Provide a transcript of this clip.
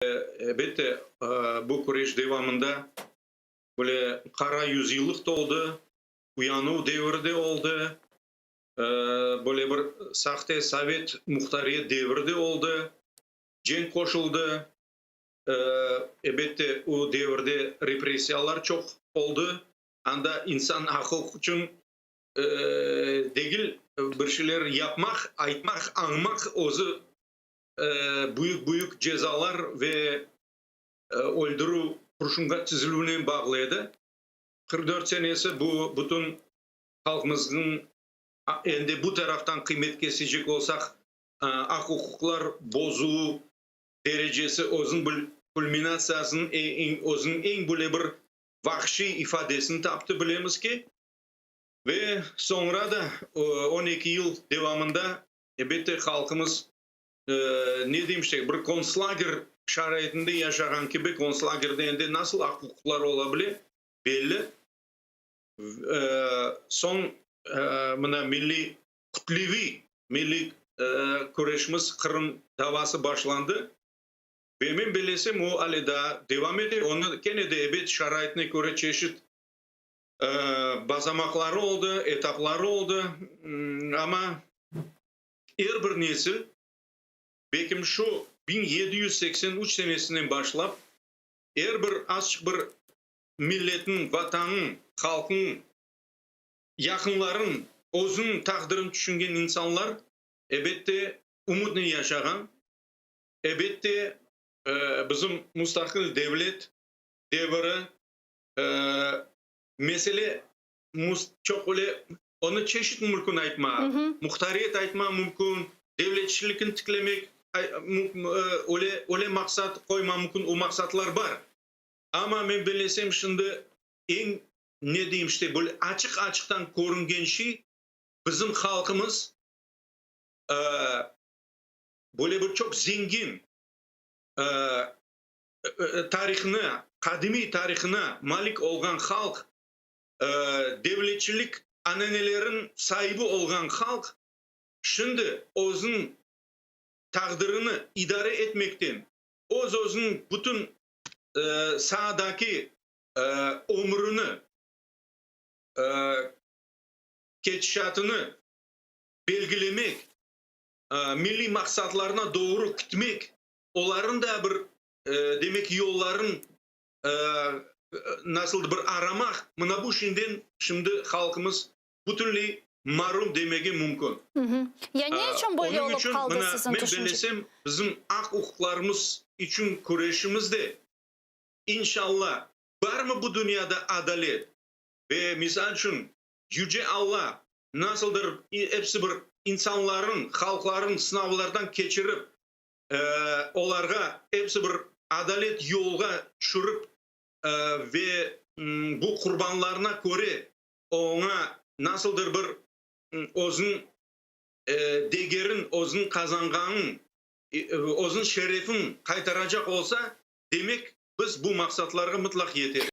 Elbette, bu küreş devamında böyle qara yüzyıllıq da oldı, uyanuv deviri de oldı, böyle bir sahte sovet muhtariyet deviri de oldı, cenk qoşuldı. Elbette, o devirde repressiyalar çoq oldı, anda insan aq-uquq içün degil, bir şeyler yapmaq, aytmaq, añmaq özü büyük-büyük cezalar ve öldürüv, qurşunğa tizilüvnen bağlı edi. 44 senesi bu bütün halqımıznıñ, endi bu taraftan qıymet kesecek olsaq, aq-uquqlar bozuvı derecesi özüniñ kulminatsiyasını, özüniñ eñ böyle bir vahşiy ifadesini taptı, bilemiz ki. Ve soñra da 12 yıl devamında, elbette, halqımız, ne deyim işte, bir kontslager şaraitinde yaşağan kibi, kontslagerde endi nasıl aq-uquqlar ola bile, belli. Soñ mına milliy, kütleviy milliy küreşimiz, Qırım davası başlandı. Ve men bellesem, o ale daa devam ete. Onı kene de, ebet, şaraitine köre çeşit basamaqları oldı, etapları oldı, amma er bir nesil, belkim şu 1783 senesinden başlap, er bir azçıq bir milletniñ, vatannıñ, halqnıñ, yaqınlarınıñ, özüniñ taqdirini tüşüngen insanlar, ebette, ümütnen yaşağan, ebette, bizim mustaqil devlet deviri, mesele çoq öyle, onı çeşit mümkün aytma, muhtariyet aytma mümkün, devletçilikni tiklemek öyle, öyle maqsat qoyma mümkün, o maqsatlar bar. Amma men bellesem, şimdi eñ, ne deyim işte, böyle açıq-açıqtan körüngen şey, bizim halqımız böyle bir çoq zengin tarihına, qadimiy tarihına malik olğan halq, devletçilik ananelerin saibi olğan halq şimdi özüniñ taqdirini idare etmekten, öz-özüniñ bütün saadaki ömrüni, ketişatını belgilemek, milliy maqsatlarına doğru kitmek, olarnıñ da bir, demek, yolların nasıldır bir aramaq, mına bu şinden şimdi halqımız bütünley marum demege mümkün. Ya ne içün böyle Onıñ olıp içün qaldı mına siziñ men tüşünce? bellesem, bizim aq-uquqlarımız içün küreşimiz de, inşalla, barmı bu dünyada adalet ve, misal içün, Yüce Alla nasıldır episi bir insanların, halqların sınavlardan keçirip, olarğa episi bir adalet yolğa tüşürip ve bu qurbanlarına köre oña nasıldır bir özüniñ degerin, özüniñ qazanğanın, özüniñ şerefin qaytaracaq olsa, demek, biz bu maqsatlarğa mıtlaq yeteriz.